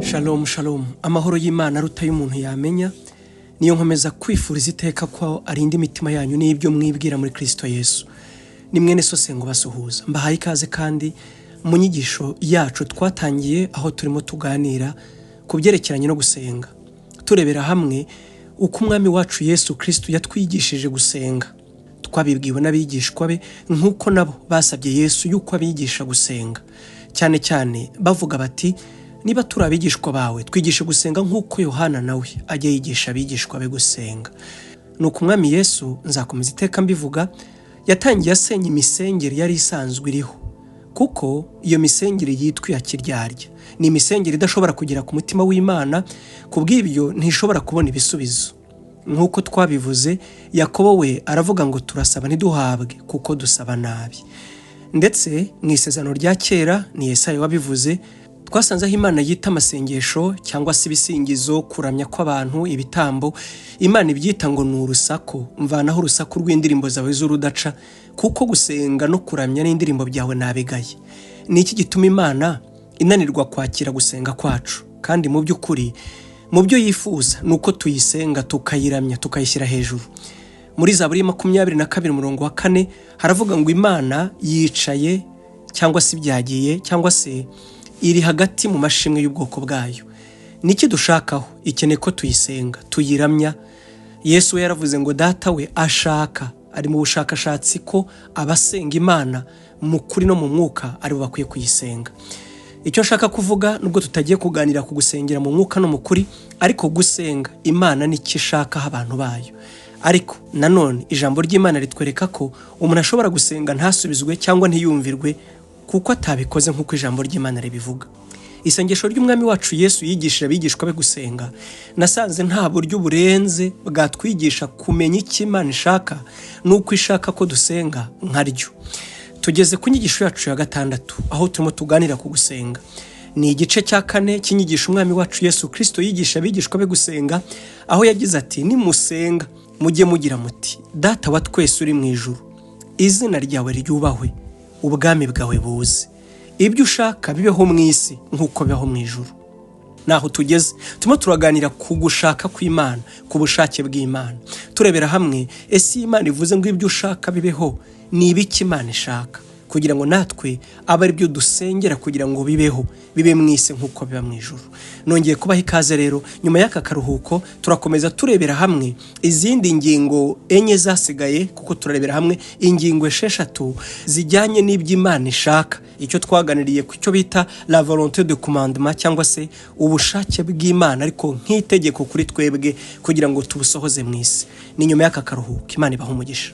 Shalom shalom, amahoro y'Imana aruta y'umuntu yamenya, niyo nkomeza kwifuriza iteka ko arinda imitima yanyu n'ibyo mwibwira muri Kristo Yesu. Ni mwene so Sengo basuhuza, mbahaye ikaze kandi mu nyigisho yacu twatangiye aho turimo tuganira ku byerekeranye no gusenga, turebera hamwe uko Umwami wacu Yesu Kristo yatwigishije gusenga. Twabibwiwe n'abigishwa be nk'uko nabo basabye Yesu yuko abigisha gusenga, cyane cyane bavuga bati niba turi abigishwa bawe twigishe gusenga nk'uko Yohana nawe ajya yigisha abigishwa be gusenga. Nuko Umwami Yesu, nzakomeza iteka mbivuga, yatangiye asenya imisengere yari isanzwe iriho, kuko iyo misengere yitwa iya kiryarya, ni imisengere idashobora kugera ku mutima w'Imana, kubw'ibyo ntishobora kubona ibisubizo. Nk'uko twabivuze, Yakobo we aravuga ngo turasaba ntiduhabwe kuko dusaba nabi. Ndetse mu isezerano rya kera ni Yesaya wabivuze, twasanze aho Imana yita amasengesho cyangwa se ibisingizo, kuramya kw'abantu, ibitambo, Imana ibyita ngo ni urusaku. Mvanaho urusaku rw'indirimbo zawe z'urudaca, kuko gusenga no kuramya n'indirimbo byawe nabigaye. Ni iki gituma Imana inanirwa kwakira gusenga kwacu? Kandi mu by'ukuri mu byo yifuza ni uko tuyisenga, tukayiramya, tukayishyira hejuru. Muri Zaburi 22 umurongo wa 4 haravuga ngo Imana yicaye cyangwa se ibyagiye cyangwa se iri hagati mu mashimwe y'ubwoko bwayo. Niki dushakaho? Ikeneye ko tuyisenga, tuyiramya. Yesu we yaravuze ngo data we ashaka, ari mu bushakashatsi ko abasenga Imana mu kuri no mu mwuka aribo bakwiye kuyisenga. Icyo nshaka kuvuga, nubwo tutagiye kuganira ku gusengera mu mwuka no mu kuri, ariko gusenga Imana nicyo ishakaho abantu bayo. Ariko nanone ijambo ry'Imana ritwereka ko umuntu ashobora gusenga ntasubizwe cyangwa ntiyumvirwe kuko atabikoze nk'uko ijambo ry'Imana ribivuga. Isengesho ry'Umwami wacu Yesu yigishije abigishwa be gusenga, nasanze nta buryo burenze bwatwigisha kumenya icyo Imana ishaka n'uko ishaka ko dusenga nkaryo. Tugeze ku nyigisho yacu ya 6 aho turimo tuganira ku gusenga. Ni igice cya 4 cy'inyigisho Umwami wacu Yesu Kristo yigisha abigishwa be gusenga, aho yagize ati nimusenga mujye mugira muti Data wa twese uri mu ijuru, izina ryawe ryubahwe, ubwami bwawe buze, ibyo ushaka bibeho mu isi nk'uko bibaho mu ijuru. Naho tugeze turimo turaganira ku gushaka kw'Imana, ku bushake bw'Imana, turebera hamwe ese Imana ivuze ngo ibyo ushaka bibeho ni ibiki Imana ishaka, kugira ngo natwe abe ari byo dusengera kugira ngo bibeho, bibe mu isi nk'uko biba mu ijuru. Nongeye kubaha ikaze rero, nyuma y'aka karuhuko turakomeza turebera hamwe izindi ngingo 4 zasigaye, kuko turarebera hamwe ingingo 6 zijyanye n'ibyo Imana ishaka. Icyo twaganiriye ku cyo bita la volonté de commandement cyangwa se ubushake bw'Imana ariko nk'itegeko kuri twebwe kugira ngo tubusohoze mu isi. Ni nyuma y'aka karuhuko. Imana ibahe umugisha.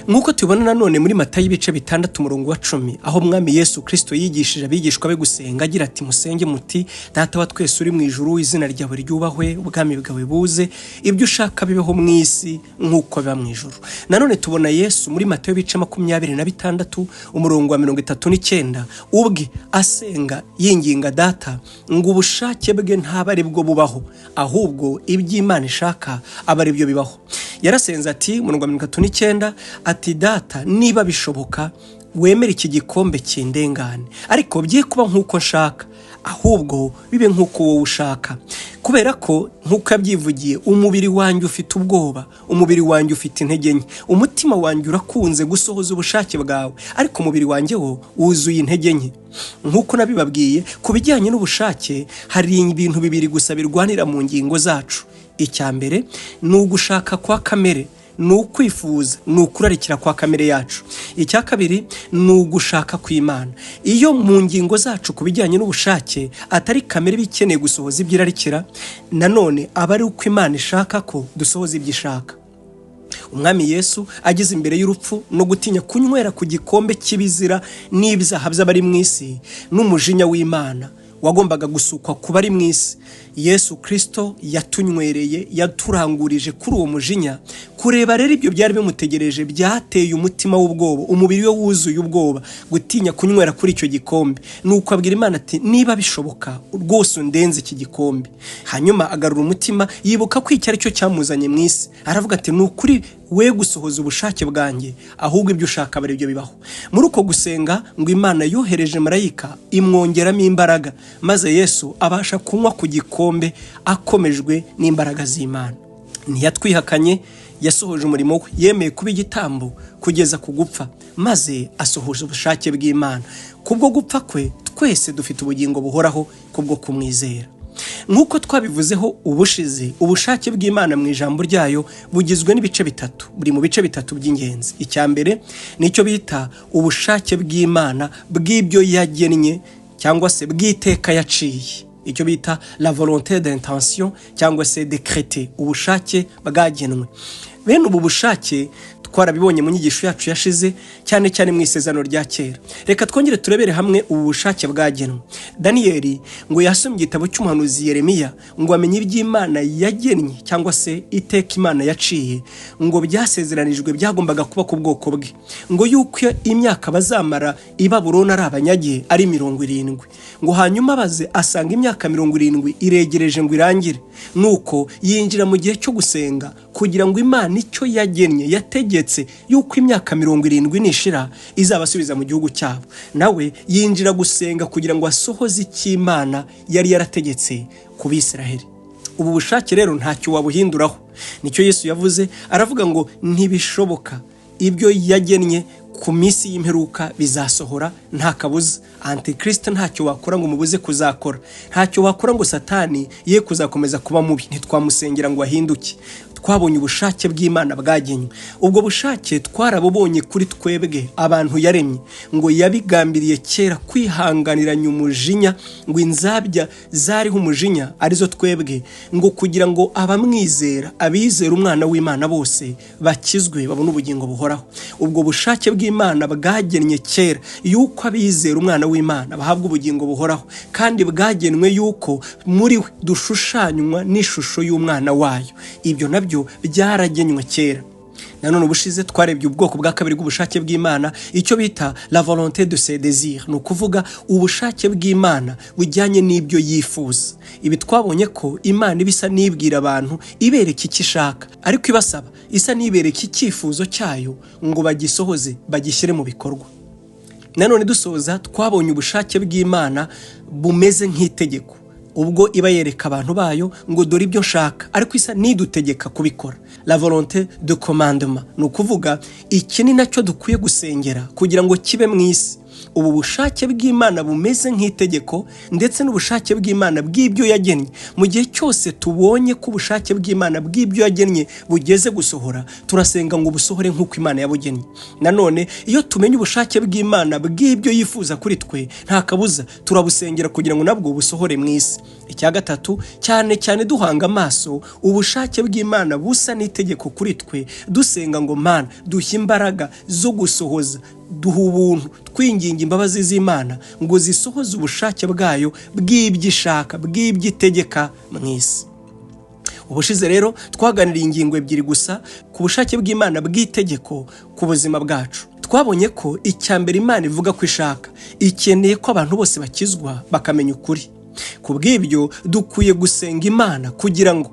Nk'uko tubona nanone muri Matayo ibice 6 umurongo wa 10, aho Umwami Yesu Kristo yigishije abigishwa be gusenga agira ati musenge muti Data wa twese uri mu ijuru, izina ryawe ryubahwe, ubwami bwawe buze, ibyo ushaka bibeho mu isi nk'uko biba mu ijuru. Nanone tubona Yesu muri Matayo ibice 26 umurongo wa 39 ubwe asenga yinginga Data ngo ubushake bwe ntaba ari bwo bubaho, ahubwo iby'Imana ishaka aba ari byo bibaho. Yarasenze ati umurongo wa 39 ati Data niba bishoboka wemere iki gikombe cy'indengane, ariko bye kuba nk'uko nshaka, ahubwo bibe nk'uko wowe ushaka. Kubera ko nk'uko yabyivugiye, umubiri wanjye ufite ubwoba, umubiri wanjye ufite intege nke, umutima wanjye urakunze gusohoza ubushake bwawe, ariko umubiri wanjye wo wuzuye intege nke. Nk'uko nabibabwiye ku bijyanye n'ubushake, hari ibintu bibiri gusa birwanira mu ngingo zacu. Icya mbere ni ugushaka kwa kamere, ni ukwifuza, ni ukurarikira kwa kamere yacu. Icya kabiri ni ugushaka kw'Imana. Iyo mu ngingo zacu ku bijyanye n'ubushake atari kamere bikeneye gusohoza ibyirarikira, nanone aba ari uko Imana ishaka ko dusohoza ibyo ishaka. Umwami Yesu ageze imbere y'urupfu no gutinya kunywera ku gikombe cy'ibizira n'ibyaha by'abari mu isi n'umujinya w'Imana wagombaga gusukwa kuba ari mu isi. Yesu Kristo yatunywereye, yaturangurije kuri uwo mujinya. Kureba rero ibyo byari bimutegereje byateye umutima w'ubwoba, umubiri we wuzuye ubwoba, gutinya kunywera kuri icyo gikombe. Nuko abwira Imana ati niba bishoboka rwose undenze iki gikombe. Hanyuma agarura umutima, yibuka ko icyo ari cyo cyamuzanye mu isi. Aravuga ati ni ukuri we gusohoza ubushake bwanjye, ahubwo ibyo ushaka bari ibyo bibaho. Muri uko gusenga ngo Imana yohereje marayika imwongeramo imbaraga, maze Yesu abasha kunywa ku gikombe akomejwe n'imbaraga z'Imana. Ntiyatwihakanye, yasohoje umurimo we, yemeye kuba igitambo kugeza ku gupfa, maze asohoza ubushake bw'Imana. Kubwo gupfa kwe twese dufite ubugingo buhoraho kubwo kumwizera. Nk'uko twabivuzeho ubushize, ubushake bw'Imana mu ijambo ryayo bugizwe n'ibice bitatu, buri mu bice bitatu by'ingenzi. Icya mbere nicyo bita ubushake bw'Imana bw'ibyo yagennye cyangwa se bw'iteka yaciye, icyo bita la volonté d'intention cyangwa se décrété, ubushake bwagenwe. Bene ubu bushake twarabibonye mu nyigisho yacu yashize, cyane cyane mu isezerano rya kera. Reka twongere turebere hamwe ubu bushake bwagenwe. Daniyeli ngo yasomye igitabo cy'umuhanuzi Yeremiya ngo amenye iby'Imana yagennye cyangwa se iteka Imana yaciye, ngo byasezeranijwe byagombaga kuba ku bwoko bwe, ngo yuko imyaka bazamara i Babuloni ari abanyage ari 70, ngo hanyuma baze asanga imyaka 70 iregereje ngo irangire. Nuko yinjira mu gihe cyo gusenga kugira ngo Imana icyo yagennye yategetse yuko imyaka 70 nishira izabasubiza mu gihugu cyabo. Nawe yinjira gusenga kugira ngo asohoze icyo Imana yari yarategetse ku Bisiraheli. Ubu bushake rero ntacyo wabuhinduraho. Nicyo Yesu yavuze, aravuga ngo ntibishoboka, ibyo yagennye ku minsi y'imperuka bizasohora nta kabuza. Antikristo ntacyo wakora ngo umubuze kuzakora, ntacyo wakora ngo Satani ye kuzakomeza kuba mubi, ntitwamusengera ngo ahinduke. Twabonye ubushake bw'Imana bwagenywe. Ubwo bushake twarabubonye kuri twebwe abantu yaremye, ngo yabigambiriye kera kwihanganiranya umujinya, ngo inzabya zariho umujinya arizo twebwe, ngo kugira ngo abamwizera, abizera umwana w'Imana bose bakizwe babone ubugingo buhoraho. Ubwo bushake bw'Imana bwagennye kera yuko abizera umwana w'Imana bahabwa ubugingo buhoraho, kandi bwagenwe yuko muri we dushushanywa n'ishusho y'umwana wayo. Ibyo nabyo byaragenywe kera. Nanone ubushize twarebye ubwoko bwa kabiri bw'ubushake bw'Imana, icyo bita la volonté de ses désirs, ni ukuvuga ubushake bw'Imana bujyanye n'ibyo yifuza. Ibi twabonye ko Imana ibisa n'ibwira abantu ibereka icyo ishaka, ariko ibasaba isa n'ibereka icyifuzo cyayo ngo bagisohoze, bagishyire mu bikorwa. Nanone dusoza twabonye ubushake bw'Imana bumeze nk'itegeko, ubwo iba yereka abantu bayo ngo dore ibyo nshaka, ariko isa nidutegeka kubikora. La volonté de commandement, ni ukuvuga iki ni nacyo dukwiye gusengera kugira ngo kibe mu isi. Ubu bushake bw'Imana bumeze nk'itegeko ndetse n'ubushake bw'Imana bw'ibyo yagennye. Mu gihe cyose tubonye ko ubushake bw'Imana bw'ibyo yagennye bugeze gusohora, turasenga ngo busohore nk'uko Imana yabugennye. Nanone iyo tumenye ubushake bw'Imana bw'ibyo yifuza kuri twe, nta kabuza turabusengera kugira ngo nabwo busohore mu isi. Icya gatatu, cyane cyane duhanga amaso ubushake bw'Imana busa n'itegeko kuri twe, dusenga ngo Mana duhe imbaraga zo gusohoza, duha ubuntu, twinginga imbabazi z'Imana ngo zisohoze ubushake bwayo bw'ibyo ishaka, bw'ibyo itegeka mu isi. Ubushize rero twaganiriye ingingo ebyiri gusa ku bushake bw'Imana bw'itegeko ku buzima bwacu. Twabonye ko icya mbere Imana ivuga ko ishaka, ikeneye ko abantu bose bakizwa bakamenya ukuri. Ku bw'ibyo dukwiye gusenga Imana kugira ngo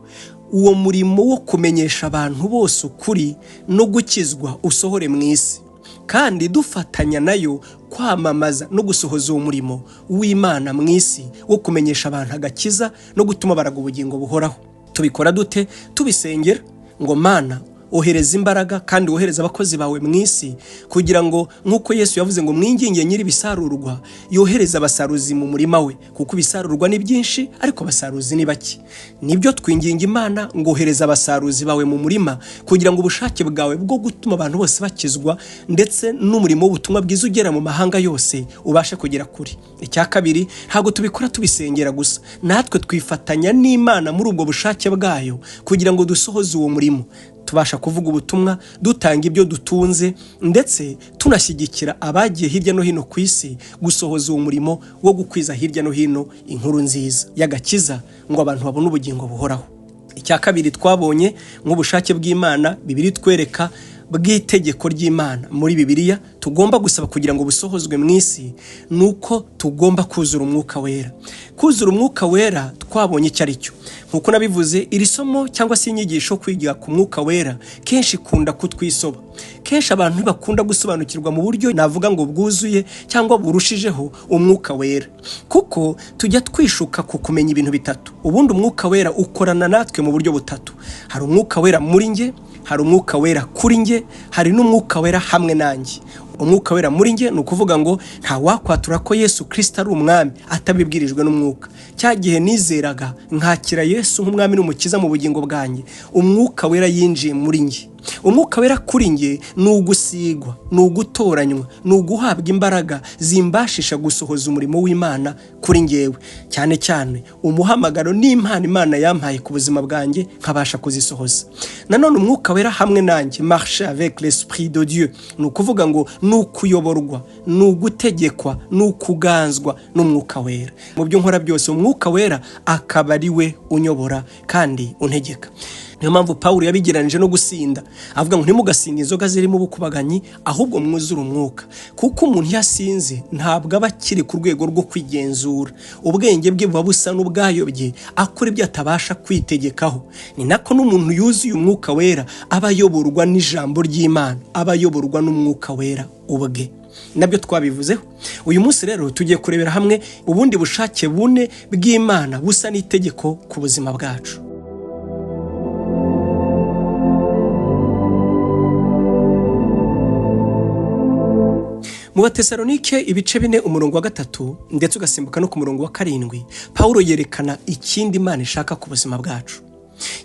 uwo murimo wo kumenyesha abantu bose ukuri no gukizwa usohore mu isi, kandi dufatanya nayo kwamamaza no gusohoza uwo murimo w'Imana mu isi wo kumenyesha abantu agakiza no gutuma baraga ubugingo buhoraho. Tubikora dute? Tubisengera ngo Mana ohereza imbaraga kandi wohereza abakozi bawe mu isi, kugira ngo nk'uko Yesu yavuze ngo mwinginge nyiri ibisarurwa, yohereza abasaruzi mu murima we, kuko ibisarurwa ni byinshi ariko abasaruzi ni bake. Nibyo twinginga Imana ngo ohereza abasaruzi bawe mu murima, kugira ngo ubushake bwawe bwo gutuma abantu bose bakizwa ndetse n'umurimo w'ubutumwa bwiza ugera mu mahanga yose ubashe kugera kure. Icya kabiri, ntabwo tubikora tubisengera gusa, natwe twifatanya n'Imana muri ubwo bushake bwayo kugira ngo dusohoze uwo murimo. Tubasha kuvuga ubutumwa, dutanga ibyo dutunze, ndetse tunashyigikira abagiye hirya no hino ku isi gusohoza uwo murimo wo gukwiza hirya no hino inkuru nziza y'agakiza ngo abantu babone ubugingo buhoraho. Icya kabiri twabonye nk'ubushake bw'Imana, Bibiliya itwereka bw'itegeko ry'Imana muri Bibiliya tugomba gusaba kugira ngo busohozwe mu isi, nuko tugomba kuzura umwuka wera. Kuzura umwuka wera twabonye icyo ari cyo. Nkuko nabivuze, iri somo cyangwa se inyigisho kwiga ku mwuka wera kenshi ikunda kutwisoba. Kenshi abantu ntibakunda gusobanukirwa mu buryo navuga ngo bwuzuye cyangwa burushijeho umwuka wera, kuko tujya twishuka ku kumenya ibintu bitatu. Ubundi umwuka wera ukorana natwe mu buryo butatu. Hari umwuka wera muri nge, hari umwuka wera kuri nge, hari n'umwuka wera hamwe nanjye. Umwuka wera muri nge ni ukuvuga ngo nta wakwatura ko Yesu Kristo ari umwami atabibwirijwe n'umwuka. Cya gihe nizeraga nkakira Yesu nk'umwami n'umukiza mu bugingo bwanjye, umwuka wera yinjiye muri nge. Umwuka wera kuri nge ni ugusigwa, ni ugutoranywa, ni uguhabwa imbaraga zimbashisha gusohoza umurimo w'Imana kuri ngewe, cyane cyane umuhamagaro n'impano Imana yampaye ku buzima bwanjye nkabasha kuzisohoza. Nanone umwuka wera hamwe nanjye, marcher avec l'esprit de Dieu, ni ukuvuga ngo ni ukuyoborwa, ni ugutegekwa, ni ukuganzwa n'umwuka wera. Mu byo nkora byose umwuka wera akaba ari we unyobora kandi untegeka. Niyo mpamvu Pawulo yabigereranije no gusinda, avuga ngo ntimugasinde inzoga zirimo ubukubaganyi, ahubwo mwuzure umwuka. Kuko umuntu iyo asinze ntabwo aba akiri ku rwego rwo kwigenzura, ubwenge bwe buba busa n'ubwayobye, akora ibyo atabasha kwitegekaho. Ni nako n'umuntu yuzuye umwuka wera aba ayoborwa n'ijambo ry'Imana, aba ayoborwa n'umwuka wera ubwe. Nabyo twabivuzeho. Uyu munsi rero tugiye kurebera hamwe ubundi bushake bune bw'Imana busa n'itegeko ku buzima bwacu. Mu Batesalonike ibice 4 umurongo wa 3 ndetse ugasimbuka no ku murongo wa 7, Pawulo yerekana ikindi Imana ishaka ku buzima bwacu.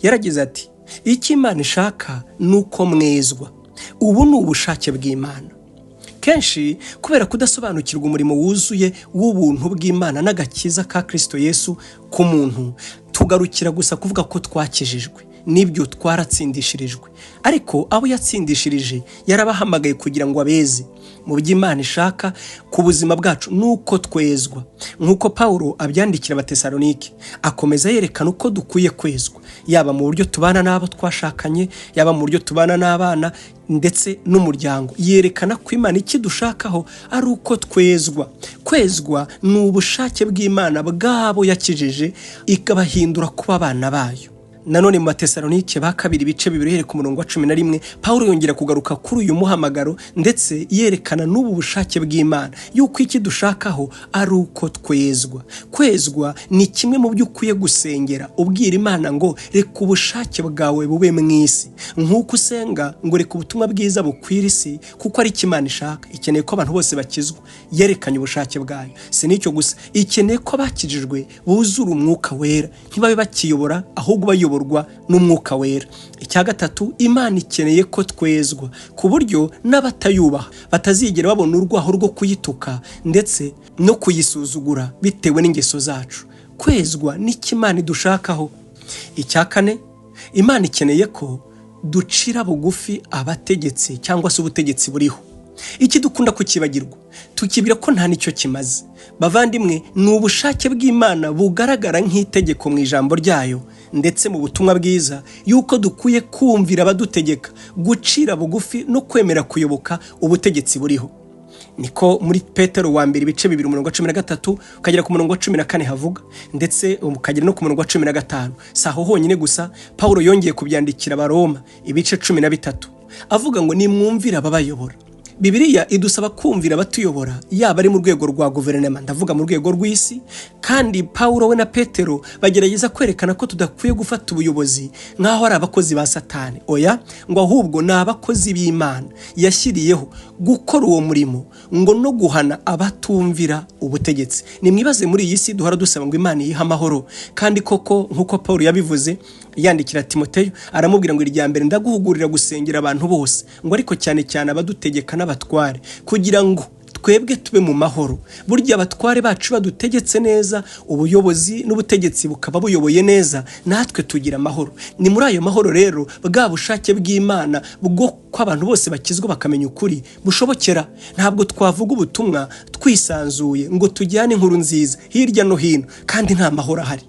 Yaragize ati, icyo Imana ishaka nuko mwezwa. Ubu ni ubushake bw'Imana. Kenshi kubera kudasobanukirwa umurimo wuzuye w'ubuntu bw'Imana n'agakiza ka Kristo Yesu ku muntu, tugarukira gusa kuvuga ko twakijijwe, nibyo twaratsindishirijwe. Ariko abo yatsindishirije yarabahamagaye kugira ngo abeze. Mu byo Imana ishaka ku buzima bwacu nuko twezwa. Nkuko Pawulo abyandikira Abatesalonike, akomeza yerekana uko dukwiye kwezwa, yaba mu buryo tubana n'abo twashakanye, yaba mu buryo tubana n'abana ndetse n'umuryango. Yerekana ko Imana ikidushakaho ari uko twezwa. Kwezwa ni ubushake bw'Imana bwabo yakijije, ikabahindura kuba abana bayo. Nanone mu Batesalonike ba kabiri ibice 2 uhereye ku murongo wa 11, Pawulo yongera kugaruka kuri uyu muhamagaro ndetse yerekana n'ubu bushake bw'Imana yuko iki dushakaho ari uko twezwa. Kwezwa ni kimwe mu byo ukwiye gusengera, ubwira Imana ngo reka ubushake bwawe bube mu isi. Nkuko usenga ngo reka ubutumwa bwiza bukwira isi, kuko ari Imana ishaka, ikeneye ko abantu bose bakizwa. Yerekanye ubushake bwayo. Si n'icyo gusa, ikeneye ko abakijijwe buzura umwuka wera, ntibabe bakiyobora ahubwo bayoborwa n'umwuka wera. Icya gatatu, Imana ikeneye ko twezwa ku buryo n'abatayubaha batazigera babona urwaho rwo kuyituka ndetse no kuyisuzugura bitewe n'ingeso zacu. Kwezwa n'icyo Imana idushakaho. Icya kane, Imana ikeneye ko ducira bugufi abategetsi cyangwa se ubutegetsi buriho. Iki dukunda kukibagirwa, tukibwira ko nta nicyo kimaze. Bavandimwe, ni ubushake bw'Imana bugaragara nk'itegeko mu ijambo ryayo ndetse mu butumwa bwiza yuko dukwiye kumvira abadutegeka, gucira bugufi no kwemera kuyoboka ubutegetsi buriho. Niko muri Petero wa mbere ibice 2 umurongo wa 13 ukagera ku murongo wa 14 havuga, ndetse ukagera no ku murongo wa 15. Si aho honyine gusa, Pawulo yongeye kubyandikira Abaroma ibice 13 avuga ngo nimwumvire ababayobora. Bibiliya idusaba kumvira abatuyobora, yaba ari mu rwego rwa guverinoma, ndavuga mu rwego rw'isi. Kandi Pawulo we na Petero bagerageza kwerekana ko tudakwiye gufata ubuyobozi nk'aho ari abakozi ba Satani. Oya, ngo ahubwo ni abakozi b'Imana yashyiriyeho gukora uwo murimo, ngo no guhana abatumvira ubutegetsi. Nimwibaze muri iyi si duhora dusaba ngo Imana iyihe amahoro, kandi koko nk'uko Pawulo yabivuze yandikira Timoteyo, aramubwira ngo irya mbere ndaguhugurira gusengera abantu bose, ngo ariko cyane cyane abadutegeka n'abatware, kugira ngo Twebwe tube mu mahoro. Burya abatware bacu badutegetse neza, ubuyobozi n'ubutegetsi bukaba buyoboye neza, natwe tugira amahoro. Ni muri ayo mahoro rero bwa bushake bw'Imana bwo ko abantu bose bakizwa bakamenya ukuri bushobokera. Ntabwo twavuga ubutumwa twisanzuye ngo tujyane inkuru nziza hirya no hino kandi nta mahoro ahari.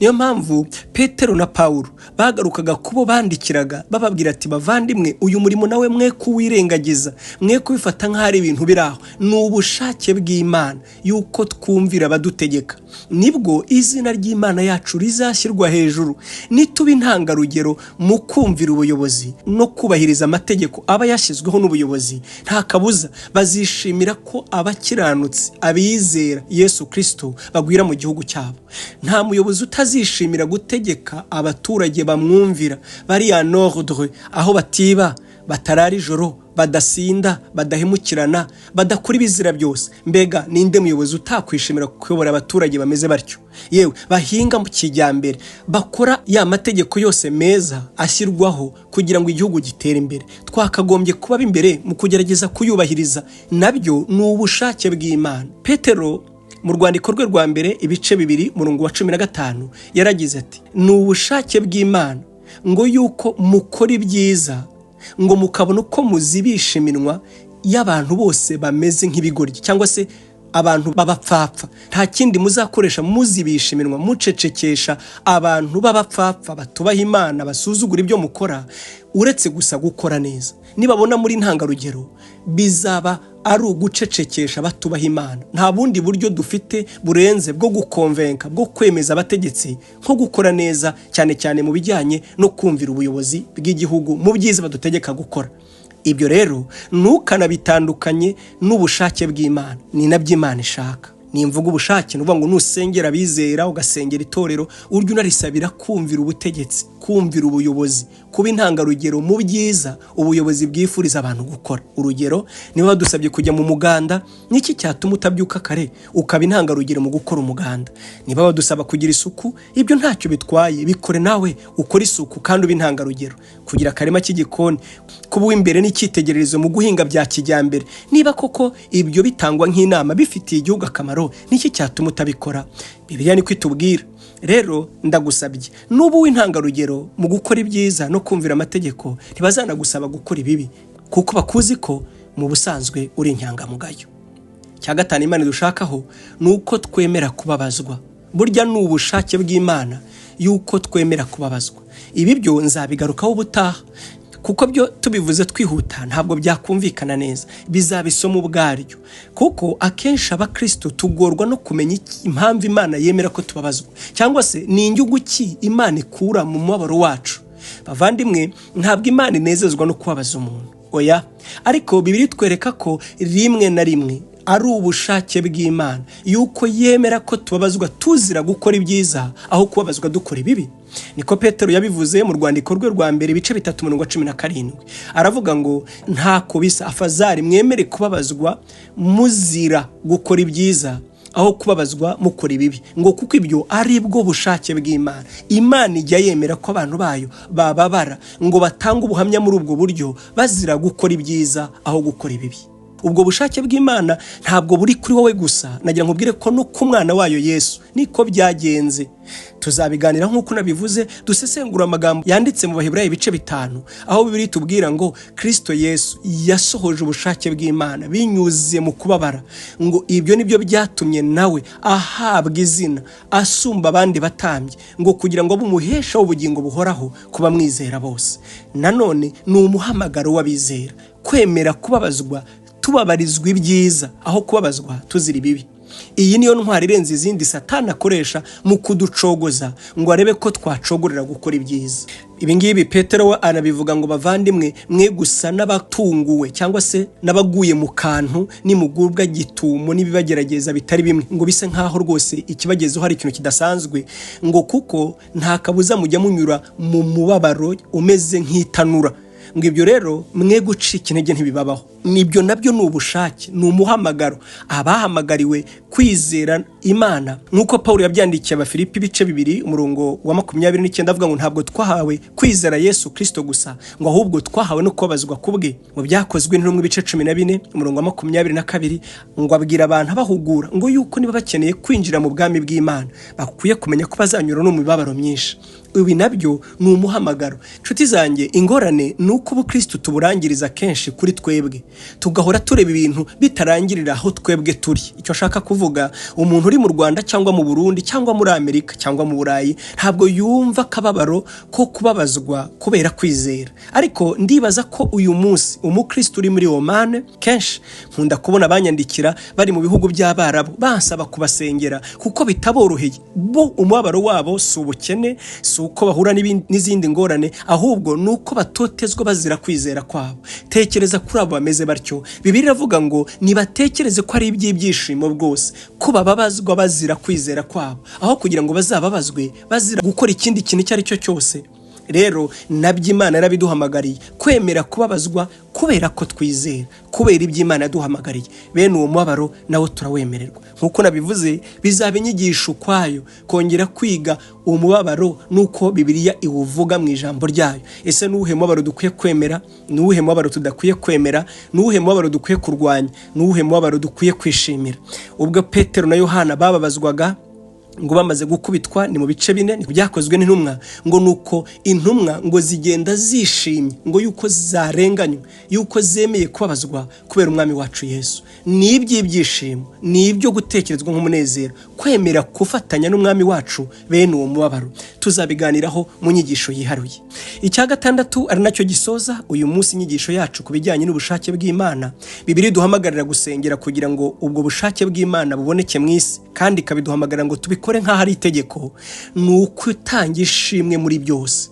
Niyo mpamvu Petero na Pawulo bagarukaga kubo bandikiraga bababwira ati bavandimwe, uyu murimo nawe mwe kuwirengagiza, mwe kubifata nk'aho ari ibintu biri aho. Ni ubushake bw'Imana yuko twumvira abadutegeka, nibwo izina ry'Imana yacu rizashyirwa hejuru. Nituba intangarugero mu kumvira ubuyobozi no kubahiriza amategeko aba yashyizweho n'ubuyobozi, nta kabuza bazishimira ko abakiranutsi, abizera Yesu Kristo bagwira mu gihugu cyabo. Nta muyobozi utazishimira gutegeka abaturage bamwumvira, bari en ordre, aho batiba, batarara ijoro, badasinda, badahemukirana, badakora ibizira byose. Mbega ninde muyobozi utakwishimira kuyobora abaturage bameze batyo? Yewe bahinga mu kijyambere, bakora ya mategeko yose meza ashyirwaho kugira ngo igihugu gitere imbere. Twakagombye kuba imbere mu kugerageza kuyubahiriza, nabyo ni ubushake bw'Imana. Petero mu rwandiko rwe rwa mbere ibice 2 murongo wa 15 yaragize ati ni ubushake bw'Imana ngo yuko mukora ibyiza, ngo mukabona uko muzibisha iminwa y'abantu bose bameze nk'ibigoryi, cyangwa se abantu b'abapfapfa. Nta kindi muzakoresha muzibisha iminwa, mucecekesha abantu b'abapfapfa batubaha Imana, basuzugura ibyo mukora, uretse gusa gukora neza. Nibabona muri ntangarugero bizaba ari ugucecekesha batubaha Imana. Nta bundi buryo dufite burenze bwo gukonvenka, bwo kwemeza abategetsi nko gukora neza, cyane cyane mu bijyanye no kumvira ubuyobozi bw'igihugu mu byiza badutegeka gukora. Ibyo rero ntukanabitandukanye n'ubushake bw'Imana, ni nabyo Imana ishaka. Nimvuga ubushake nuvuga ngo nusengera abizera, ugasengera itorero, uryo unarisabira kumvira ubutegetsi, kumvira ubuyobozi, kuba intangarugero mu byiza ubuyobozi bwifuriza abantu gukora. Urugero, niba badusabye kujya mu muganda, niki cyatuma utabyuka kare ukaba intangarugero mu gukora umuganda? Niba badusaba kugira isuku, ibyo ntacyo bitwaye, bikore nawe ukore isuku kandi ube intangarugero. Kugira akarima k'igikoni, kuba uw'imbere n'icyitegererezo mu guhinga bya kijyambere, niba koko ibyo bitangwa nk'inama bifitiye igihugu akamaro, niki cyatuma utabikora? Bibiliya niko itubwira. Rero ndagusabye, nuba uw'intangarugero mu gukora ibyiza no kumvira amategeko, ntibazanagusaba gukora ibibi, kuko bakuzi ko mu busanzwe uri inyangamugayo. Cya gatanu Imana dushakaho ni uko twemera kubabazwa. Burya ni ubushake bw'Imana yuko twemera kubabazwa. Ibi byo nzabigarukaho ubutaha, kuko byo tubivuze twihuta ntabwo byakumvikana neza, bizabisoma ubwaryo. Kuko akenshi abakristo tugorwa no kumenya impamvu Imana yemera ko tubabazwa, cyangwa se ni inyungu ki Imana ikura mu mubabaro wacu. Bavandimwe, ntabwo Imana inezezwa no kubabaza umuntu, oya. Ariko Bibiliya itwereka ko rimwe na rimwe ari ubushake bw'Imana yuko yemera ko tubabazwa tuzira gukora ibyiza aho kubabazwa dukora ibibi. Niko Petero yabivuze mu rwandiko rwe rwa mbere ibice 3 umurongo wa 17. Aravuga ngo ntako bisa, afazari mwemere kubabazwa muzira gukora ibyiza aho kubabazwa mukora ibibi, ngo kuko ibyo ari bwo bushake bw'Imana. Imana ijya yemera ko abantu bayo bababara ngo batange ubuhamya muri ubwo buryo bazira gukora ibyiza aho gukora ibibi. Ubwo bushake bw'Imana ntabwo buri kuri wowe gusa, nagira nkubwire ko no ku mwana wayo Yesu niko byagenze. Tuzabiganira nk'uko nabivuze, dusesengura amagambo yanditse mu Baheburayo ibice 5, aho Bibiliya itubwira ngo Kristo Yesu yasohoje ubushake bw'Imana binyuze mu kubabara, ngo ibyo nibyo byatumye nawe ahabwa izina asumba abandi batambye, ngo kugira ngo bumuheshe ubugingo buhoraho kuba mwizera bose. Nanone ni umuhamagaro w'abizera kwemera kubabazwa tubabarizwa ibyiza aho kubabazwa tuzira ibibi. Iyi niyo ntwari irenze izindi Satani akoresha mu kuducogoza ngo arebe ko twacogorera gukora ibyiza. Ibi ngibi Petero we anabivuga ngo bavandimwe, mwe gusa n'abatunguwe cyangwa se n'abaguye mu kantu nimugubwa gitumo n'ibibagerageza bitari bimwe, ngo bise nkaho rwose ikibagezeho hari ikintu kidasanzwe, ngo kuko nta kabuza mujya munyura mu mubabaro umeze nk'itanura. Ngo ibyo rero mwe gucika intege ntibibabaho. Nibyo nabyo ni ubushake, ni umuhamagaro. Abahamagariwe Kwizera Imana nk'uko Pawulo yabyandikiye Abafilipi ibice 2 umurongo wa 29, avuga ngo ntabwo twahawe kwizera Yesu Kristo gusa, ngo ahubwo twahawe no kubabazwa kubwe. Mu Byakozwe n'Intumwa ibice 14 umurongo wa 22, ngo abwira abantu abahugura ngo yuko niba bakeneye kwinjira mu bwami bw'Imana bakwiye kumenya ko bazanyura no mu mibabaro myinshi. Ibi nabyo ni umuhamagaro. Nshuti zanjye, ingorane ni uko ubukristo tuburangiriza kenshi kuri twebwe, tugahora tureba ibintu bitarangirira aho twebwe turi. Icyo nshaka kuvuga, umuntu uri mu Rwanda cyangwa mu Burundi cyangwa muri Amerika cyangwa mu Burayi ntabwo yumva akababaro ko kubabazwa kubera kwizera. Ariko ndibaza ko uyu munsi umukristo uri muri Oman, kenshi nkunda kubona abanyandikira bari mu bihugu by'Abarabu bansaba kubasengera kuko bitaboroheye. Bo umubabaro wabo si ubukene, si uko bahura n'izindi ngorane, ahubwo ni uko batotezwa bazira kwizera kwabo. Tekereza kuri abo bameze batyo. Bibiliya iravuga ngo nibatekereze ko ari iby'ibyishimo bwose ko bababazwa bazira kwizera kwabo, aho kugira ngo bazababazwe bazira gukora ikindi kintu icyo ari cyo cyose. Rero nabyo Imana yarabiduhamagariye, kwemera kubabazwa kubera ko twizera, kubera iby'Imana yaduhamagariye. Bene uwo mubabaro nawo turawemererwa. Nk'uko nabivuze, bizaba inyigisho ukwayo kongera kwiga uwo mubabaro n'uko Bibiliya iwuvuga mu ijambo ryayo. Ese ni uwuhe mubabaro dukwiye kwemera? Ni uwuhe mubabaro tudakwiye kwemera? Ni uwuhe mubabaro dukwiye kurwanya? Ni uwuhe mubabaro dukwiye kwishimira? Ubwo Petero na Yohana bababazwaga ngo bamaze gukubitwa, ni mu bice 4, ni Byakozwe n'Intumwa, ngo nuko intumwa ngo zigenda zishimye ngo yuko zarenganywe, yuko zemeye kubabazwa kubera umwami wacu Yesu. Ni iby'ibyishimo, ni ibyo gutekerezwa nk'umunezero, kwemera gufatanya n'umwami wacu bene uwo mubabaro. Tuzabiganiraho mu nyigisho yiharuye. Icya gatandatu ari nacyo gisoza uyu munsi inyigisho yacu ku bijyanye n'ubushake bw'Imana. Bibiliya iduhamagarira gusengera kugira ngo ubwo bushake bw'Imana buboneke mu isi, kandi ikabiduhamagarira ngo tubikore nk'aho ari itegeko. Ni ukutanga ishimwe muri byose.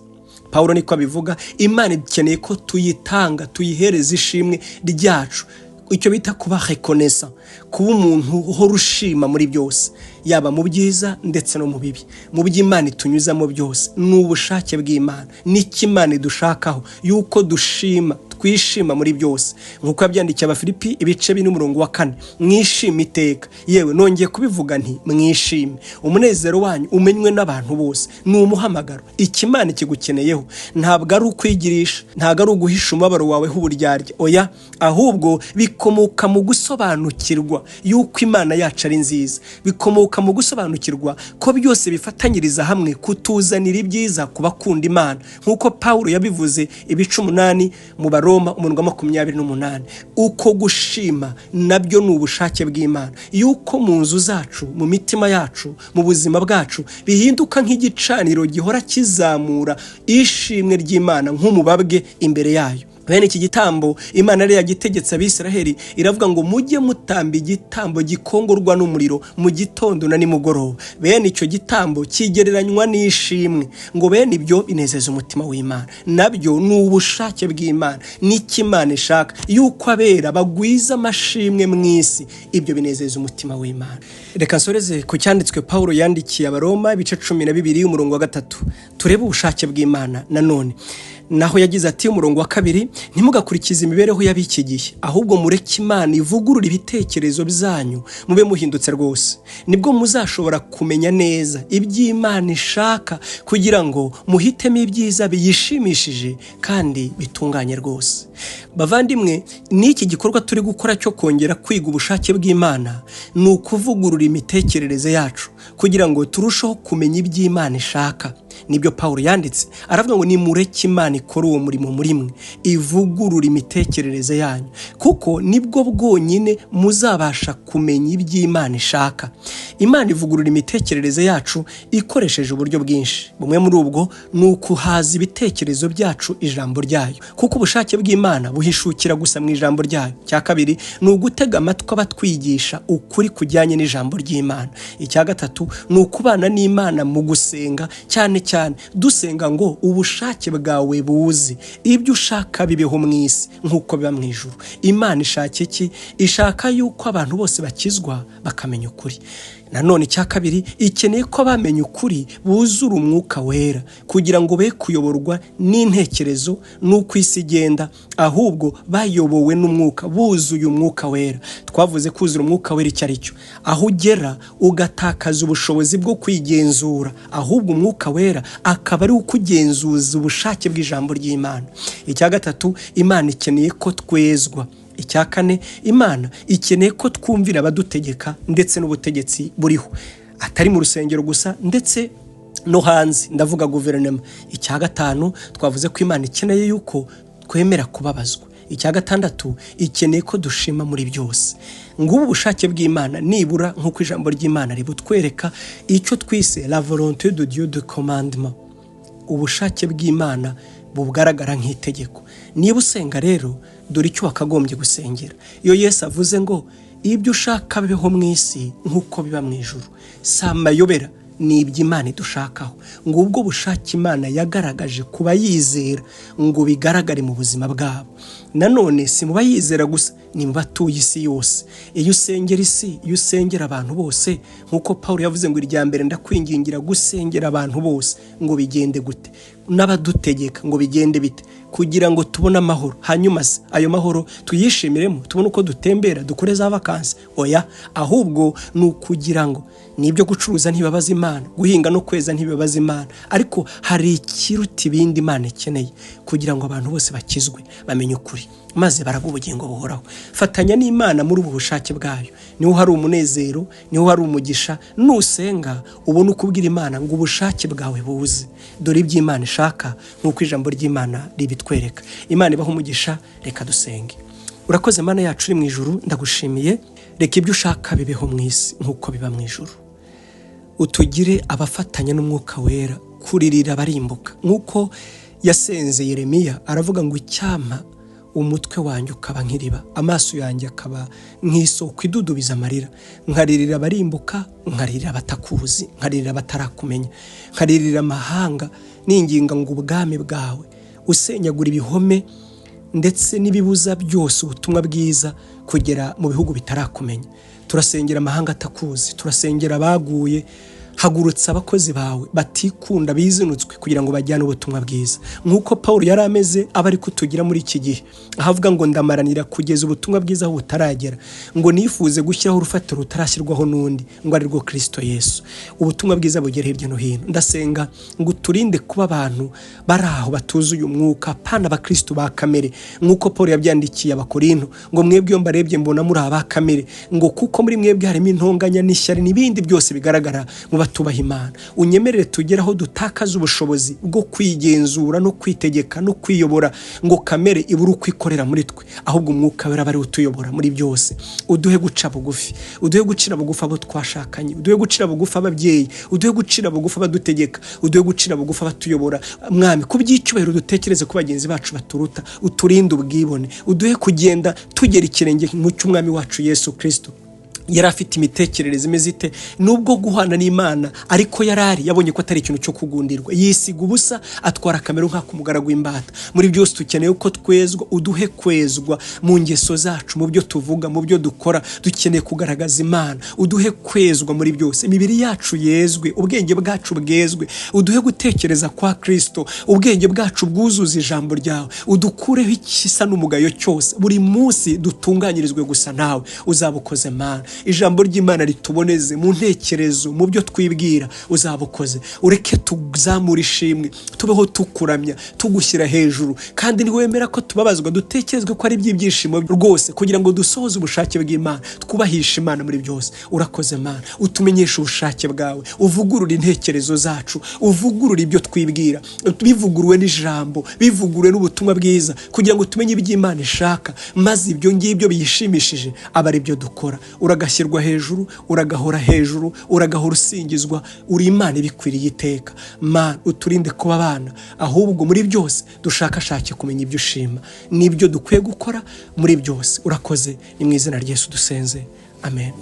Pawulo niko abivuga, Imana ikeneye ko tuyitanga, tuyihereza ishimwe ryacu. Icyo bita kuba reconnaissant, kuba umuntu uhora ushima muri byose, yaba mu byiza ndetse no mu bibi. Mu by'Imana itunyuzamo byose ni ubushake bw'Imana, n'icyo Imana idushakaho yuko dushima, twishima muri byose. Nk'uko yabyandikiye Abafilipi ibice 4 umurongo wa 4, mwishime iteka. Yewe nongeye kubivuga nti mwishime, umunezero wanyu umenywe n'abantu bose. Ni umuhamagaro. Icyo Imana ikigukeneyeho ntabwo ari ukwigirisha, ntabwo ari uguhisha umubabaro wawe h'uburyarya, oya, ahubwo bikomoka mu gusobanukirwa yuko Imana yacu ari nziza, bikomoka mu gusobanukirwa ko byose bifatanyiriza hamwe kutuzanira ibyiza ku bakunda Imana, nk'uko Pawulo yabivuze ibice 8 mu Baroma umurongo wa 28. Uko gushima nabyo ni ubushake bw'Imana, yuko mu nzu zacu, mu mitima yacu, mu buzima bwacu bihinduka nk'igicaniro gihora kizamura ishimwe ry'Imana nk'umubabwe imbere yayo. Bene iki gitambo Imana yari yagitegetse Abisiraheli, iravuga ngo mujye mutamba igitambo gikongorwa n'umuriro mu gitondo na nimugoroba. Bene icyo gitambo kigereranywa n'ishimwe, ngo bene ibyo binezeza umutima w'Imana. Nabyo ni ubushake bw'Imana, n'icyo Imana ishaka yuko abera bagwiza amashimwe mu isi, ibyo binezeza umutima w'Imana. Reka nsoreze ku cyanditswe Pawulo yandikiye Abaroma ibice 12 umurongo wa 3, turebe ubushake bw'Imana nanone. Naho yagize ati umurongo wa 2, ntimugakurikize imibereho y'ab'iki gihe, ahubwo mureke Imana ivugurura ibitekerezo byanyu, mube muhindutse rwose. Nibwo muzashobora kumenya neza iby'Imana ishaka, kugira ngo muhitemo ibyiza biyishimishije kandi bitunganye rwose. Bavandimwe, n'iki gikorwa turi gukora cyo kongera kwiga ubushake bw'Imana ni ukuvugurura imitekerereze yacu kugira ngo turusheho kumenya iby'Imana ishaka. Nibyo Pawulo yanditse, aravuga ngo nimureke Imana ikora uwo murimo muri mwe, ivugurura imitekerereze yanyu, kuko nibwo bwonyine muzabasha kumenya iby'Imana ishaka. Imana ivugurura imitekerereze yacu ikoresheje uburyo bwinshi. Bumwe muri ubwo ni ukuhaza ibitekerezo byacu ijambo ryayo, kuko ubushake bw'Imana buhishukira gusa mu ijambo ryayo. Icya kabiri ni ugutega amatwi abatwigisha ukuri kujyanye n'ijambo ry'Imana. Icya gatatu ni ukubana n'Imana mu gusenga, cyane cyane dusenga ngo ubushake bwawe buze, ibyo ushaka bibeho mu isi nk'uko biba mu ijuru. Imana ishaka iki? Ishaka yuko abantu bose bakizwa bakamenya ukuri. Nanone icya kabiri, ikeneye ko bamenya ukuri buzura umwuka wera kugira ngo be kuyoborwa n'intekerezo n'uko isi igenda, ahubwo bayobowe n'umwuka, buzuye umwuka wera. Twavuze kuzura umwuka wera icyo ari cyo, aho ugera ugatakaza ubushobozi bwo kwigenzura, ahubwo umwuka wera akaba ari ukugenzuza ubushake bw'ijambo ry'Imana. Icya gatatu, Imana ikeneye ko twezwa. Icya kane, Imana ikeneye ko twumvira abadutegeka ndetse n'ubutegetsi buriho, atari mu rusengero gusa ndetse no hanze, ndavuga guverinoma. Icya gatanu, twavuze ko Imana ikeneye yuko twemera kubabazwa. Icya gatandatu, ikeneye ko dushima muri byose. Ngubu ubushake bw'Imana nibura nk'uko ijambo ry'Imana ributwereka, icyo twise la volonté de Dieu de commandement, ubushake bw'Imana bugaragara nk'itegeko. Niba usenga rero, dore icyo wakagombye gusengera. Iyo Yesu avuze ngo ibyo ushaka bibeho mu isi nk'uko biba mu ijuru, si amayobera, ni ibyo Imana idushakaho. Ngubwo bushake Imana yagaragaje ku bayizera ngo bigaragare mu buzima bwabo. Nanone si mu bayizera gusa, ni mu batuye isi yose. Iyo usengera isi, iyo usengera abantu bose, nk'uko Paul yavuze ngo irya mbere ndakwingingira gusengera abantu bose ngo bigende gute, n'abadutegeka ngo bigende bite, kugira ngo tubone amahoro. Hanyuma se ayo mahoro tuyishimiremo, tubone uko dutembera, dukore za vakansi? Oya, ahubwo ni ukugira ngo nibyo gucuruza ntibabaza Imana, guhinga no kweza ntibabaza Imana, ariko hari ikiruta ibindi Imana ikeneye kugira ngo abantu bose bakizwe, bamenye ukuri, maze baragwe ubugingo buhoraho. Fatanya n'Imana muri ubu bushake bwayo, niho hari umunezero, niho hari umugisha. Nusenga ubone uko ubwira Imana ngo ubushake bwawe buze. Dore ibyo Imana ishaka nk'uko ijambo ry'Imana ribitwereka. Imana ibahe umugisha. Reka dusenge. Urakoze Mana yacu uri mu ijuru, ndagushimiye. Reka ibyo ushaka bibeho mu isi nk'uko biba mu ijuru. Utugire abafatanya n'umwuka wera kuririra abarimbuka, nk'uko yasenze Yeremiya aravuga ngo icyampa umutwe wanjye ukaba nk'iriba, amaso yanjye akaba nk'isoko idudubiza amarira, nkaririra abarimbuka, nkaririra abatakuzi, nkaririra abatarakumenya, nkaririra amahanga, ninginga ngo ubwami bwawe usenyagura ibihome ndetse n'ibibuza byose ubutumwa bwiza kugera mu bihugu bitarakumenya. Turasengera amahanga atakuzi, turasengera abaguye. Hagurutsa abakozi bawe batikunda bizinutswe kugira ngo bajyane ubutumwa bwiza, nk'uko Paul yari ameze aba ari kutugira muri iki gihe, aho avuga ngo ndamaranira kugeza ubutumwa bwiza aho butaragera, ngo nifuze gushyiraho urufatiro rutarashyirwaho n'undi, ngo ari rwo Kristo Yesu. Ubutumwa bwiza bugere hirya no hino. Ndasenga ngo uturinde kuba abantu bari aho batuzuye umwuka, pana abakristo ba kamere, nk'uko Paul yabyandikiye Abakorinto ngo mwebwe iyo mbarebye mbona muri aba kamere, ngo kuko muri mwebwe harimo intonganya n'ishyari n'ibindi byose bigaragara mu batubaha Imana. Unyemerere tugere aho dutakaza ubushobozi bwo kwigenzura no kwitegeka no kwiyobora, ngo kamere ibure uko ikorera muri twe, ahubwo umwuka wera ari utuyobora muri byose. Uduhe guca bugufi, uduhe gucira bugufi abo twashakanye, uduhe gucira bugufi ababyeyi, uduhe gucira bugufi abadutegeka, uduhe gucira bugufi abatuyobora. Mwami, ku by'icyubahiro dutekereze ko bagenzi bacu baturuta, uturinde ubwibone, uduhe kugenda tugera ikirenge mu cy'umwami wacu Yesu Kristo. Yari afite imitekerereze imeze ite? Nubwo guhana n'Imana ariko yarari yabonye ko atari ikintu cyo kugundirwa, yisiga ubusa, atwara kamero nk'akumugaragu w'imbata. Muri byose dukeneye ko twezwa, uduhe kwezwa mu ngeso zacu, mu byo tuvuga, mu byo dukora. Dukeneye kugaragaza Imana, uduhe kwezwa muri byose, imibiri yacu yezwe, ubwenge bwacu bwezwe, uduhe gutekereza kwa Kristo, ubwenge bwacu bwuzuza ijambo ryawe, udukureho ikisa n'umugayo cyose, buri munsi dutunganyirizwe gusa nawe. Uzabukoze Mana. Ijambo ry'Imana rituboneze mu ntekerezo, mu byo twibwira, uzabukoze. Ureke tuzamura ishimwe, tubeho tukuramya, tugushyira hejuru, kandi niwemera ko tubabazwa dutekerezwe ko ari iby'ibyishimo rwose, kugira ngo dusohoze ubushake bw'Imana, twubahishe Imana muri byose. Urakoze Mana, utumenyeshe ubushake bwawe, uvugurure intekerezo zacu, uvugurure ibyo twibwira, bivuguruwe n'ijambo, bivuguruwe n'ubutumwa bwiza, kugira ngo tumenye ibyo Imana ishaka, maze ibyo ngibyo biyishimishije aba ari byo dukora. Uragashyirwa hejuru, uragahora hejuru, uragahora usingizwa, uri Imana ibikwiriye iteka. Mana, uturinde kuba abana, ahubwo muri byose dushakashake kumenya ibyo ushima n'ibyo dukwiye gukora muri byose. Urakoze, ni mu izina rya Yesu dusenze, amen.